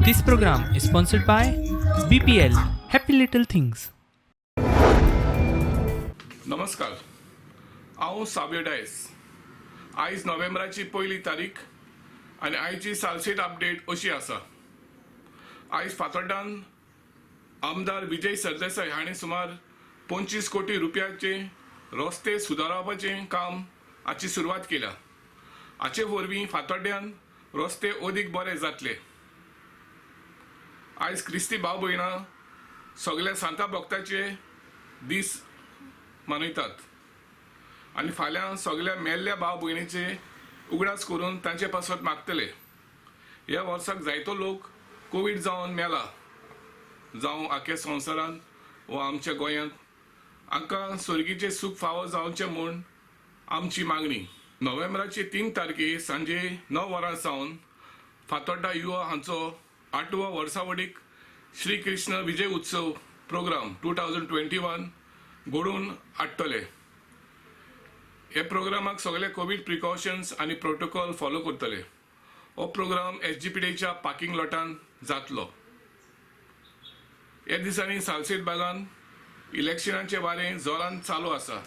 This program is sponsored by BPL Happy Little Things. नमस्कार, हांव सावियो डायस. आयज नोव्हेंबराची पयली तारीख आनी आयची सालसेट अपडेट अशी आसा. आयज फातोड्डान आमदार विजय सरदेसाय हांणी सुमार 25 कोटी रुपयाचे रस्ते सुदारपाचें काम हाची सुरवात केल्या. हाचे वरवीं फातोड्ड्यान रस्ते अदीक बरे जातले. आयज क्रिस्ती भाव भयणां सगल्या सांता भक्ताचे दीस मनयतात आनी फाल्यां सगल्या मेल्ल्या भाव भयणीचे उगडास करून तांचे पासत मागतले. ह्या वर्साक जायतो लोक कोवीड जावन मेला, जावं आख्या संवसारांत वा आमच्या गोंयांत. हांकां सर्गीचें सूख फावो जावचें म्हूण आमची मागणी. नोव्हेंबराची 3 तारखे सांजे 9 वरां सावन फातोड्डा युवा हांचो आठवो वर्सावडीक श्री कृष्ण विजय उत्सव प्रोग्राम 2021 घडोवन हाडटले. हे प्रोग्रामाक सगळे कोवीड प्रिकॉशन्स आनी प्रोटोकॉल फॉलो करतले. हो प्रोग्राम एसजीपीडीच्या पार्किंग लॉटान जातलो. हे दिसांनी सालसेत बागान इलेक्शनाचे वारें जोरान चालू आसा.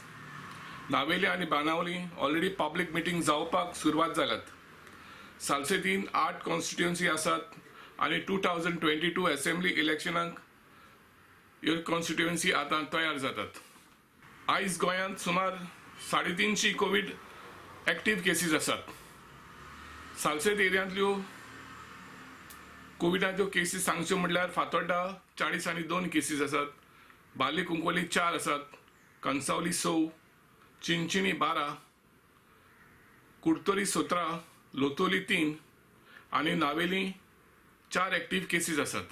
नावेली आनी बाणावली ऑलरेडी पब्लीक मिटींग जावपाक सुरवात जाल्यात. सालसेतीन आठ कॉन्स्टिट्युएन्सी आसात आनी 2022 असेंब्ली इलेक्शनाक ह्यो कॉन्स्टिट्युएन्सी आतां तयार जातात. आयज गोंयांत सुमार 350 कोवीड एक्टीव केसीस आसात. सालसेत एरियांतल्यो कोविडाच्यो केसीस सांगच्यो म्हणल्यार फातोड्डा 42 केसीस आसात, बाली कुंकवली चार आसात, कणसावली स, चिंचिणी 12, कुडतरी 17, लोतोली तीन आनी नावेली चार एक्टीव केसीस आसात.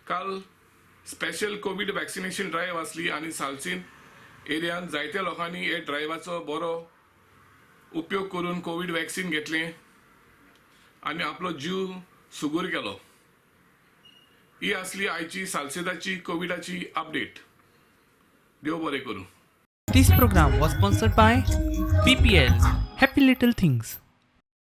काल स्पेशल कोवीड वॅक्सिनेशन ड्रायव्ह आसली आनी सालसेत एरियान जायत्या लोकांनी हे ड्रायव्हाचो बरो उपयोग करून कोवीड वॅक्सिन घेतलें आनी आपलो जीव सुगूर केलो. ही आसली आयची सालसेताची कोविडाची अपडेट. देव बरें करूं. This program was sponsored by BPL Happy Little Things.